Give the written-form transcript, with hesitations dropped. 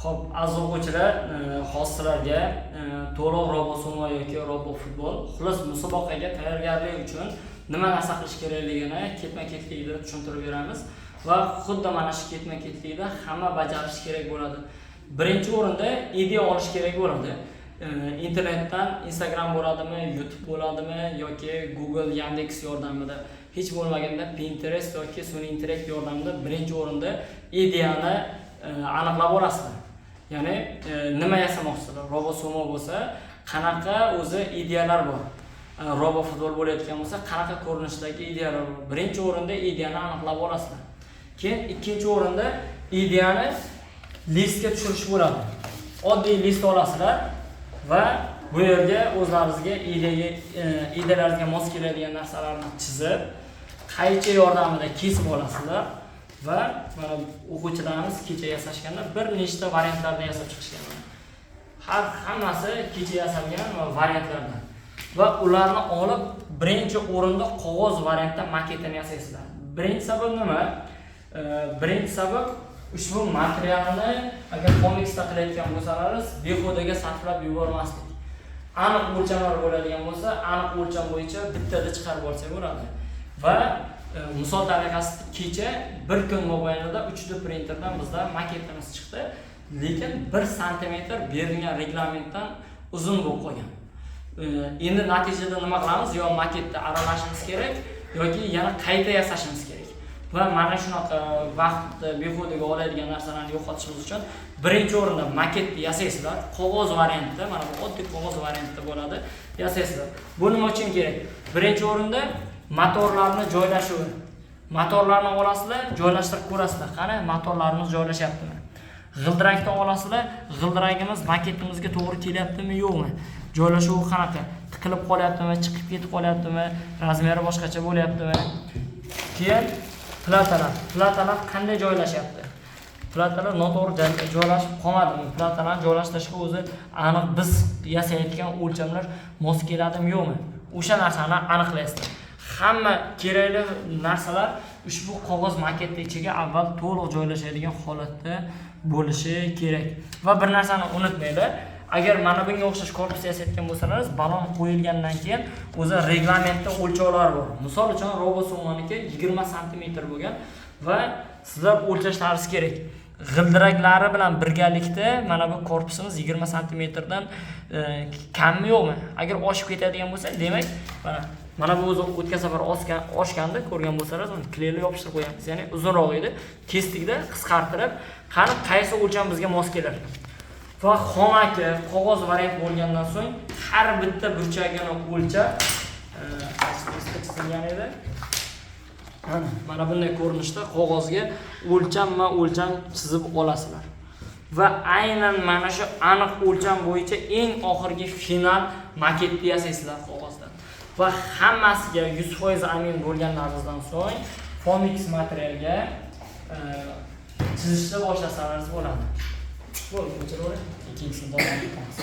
Xo'p, aziz o'quvchilar, hozir sizlarga to'liq robo sumo yoki robo futbol, xullas, musobaqaga tayyorgarlik uchun nima narsa qilish kerakligini ketma-ketlikda tushuntirib beramiz va xuddi mana shu ketma-ketlikda hamma bajarishi kerak bo'ladi. Birinchi o'rinda ideya olish kerak bo'ladi. Internetdan, Instagram bo'ladimi, YouTube bo'ladimi yoki Google, Yandex yordamida, hech bo'lmaganda Pinterest yoki sun'iy intellekt yordamida birinchi o'rinda ideyani aniqlab olasizlar. Ya'ni nima yasamoqchisizlar? Robot sumo bo'lsa, qanaqa o'zi ideyalar bor? Robot futbol bo'layotgan bo'lsa, qanaqa ko'rinishdagi ideyalar bor? Birinchi o'rinda ideyani aniqlab olasizlar. Keyin ikkinchi o'rinda ideyani listga tushirish bo'ladi. Oddiy list olasizlar va bu yerga o'zlaringizga ideyaga ideyalaringizga mos keladigan narsalarni chizib, qaychi yordamida kesib olasizlar va mana o'quvchilarimiz kecha yasashganda bir nechta variantlarda yasab chiqishgan. Har hammasi kecha yasalgan va variantlardan. Va ularni olib, birinchi o'rinda qog'oz variantda maketini yasaysizlar. Birinchi sabab nima? Birinchi sabab, ushbu materialni agar komiksda qilayotgan bo'lsalaringiz, behudaga sarflab yubormaslik. Aniq o'lchamlar bo'ladigan bo'lsa, aniq o'lcham bo'yicha bittada chiqarib olsak bo'ladi. Va misol tariqasida kecha bir kun mobaynida 3D printerdan bizda maketimiz chiqdi, lekin 1 santimetr berilgan reglamentdan uzun bo'lib qolgan. Endi natijada nima qilamiz? Yo maketda aralashimiz kerak yoki yana qayta yasashimiz kerak. Va mana shunaqa vaqtni behudaga oladigan narsalarni yo'qotishimiz uchun birinchi o'rinda maketni yasaysizlar, qog'oz variantda, mana bu oddiy qog'oz variantda bo'ladi, yasaysizlar. Bu nima uchun kerak? Birinchi o'rinda motorlarni joylashuvi. Motorlarni olasizlar, joylashtirib ko'rasizlar. Qani, motorlarimiz joylashyaptimi? G'ildirakni olasizlar, g'ildiragimiz maketimizga to'g'ri kelyaptimi, yo'qmi? Joylashuvi qanaqa? Tiqilib qolyaptimi, chiqib ketib qolyaptimi, размер i boshqacha bo'lyaptimi? Keyin platalar. Platalar qanday joylashyapti? Platalar noto'g'ri joylashib qolmadimi? Platalarni joylashtirishga o'zi aniq biz yasayotgan o'lchamlar mos keladimi, yo'qmi? O'sha narsani aniqlaysizlar. Hamma kerakli narsalar ushbu qog'oz maketni ichiga avval to'liq joylashadigan holatda bo'lishi kerak. Va bir narsani unutmanglar. Agar mana bunga o'xshash korpus yasayotgan bo'lsangiz, balon qo'yilgandan keyin o'zi reglamentda o'lchovlar bor. Misol uchun, robot sumoniki 20 santimetr bo'lgan va sizlar o'lchashlaringiz kerak. G'ildiraklari bilan birgalikda mana bu korpusimiz 20 santimetrdan kammi, yo'qmi? Agar oshib ketadigan bo'lsa, demak, mana bu o'zi o'tgan safar oshgandi, ko'rgan bo'lsangiz, uni клей lab yopishtirib qo'yamiz. Ya'ni uzunroq edi. Kesdikda qisqartirib, qani qaysi o'lcham bizga mos kelar. Va xomaki qog'oz variant bo'lgandan so'ng har bitta burchagini o'lchab, qaysi listda chizilgan edi? Mana bunday ko'rinishda qog'ozga o'lchamma o'lcham chizib olasizlar. Va aynan mana shu aniq o'lcham bo'yicha eng oxirgi final maketni yasaysizlar qog'ozda. Va hammasiga 100% amin bo'lganlaringizdan so'ng Foamix materialga chizishni boshlasangiz bo'ladi. Bo'ldi, o'chiraver. Ikkinchisini davom etamiz.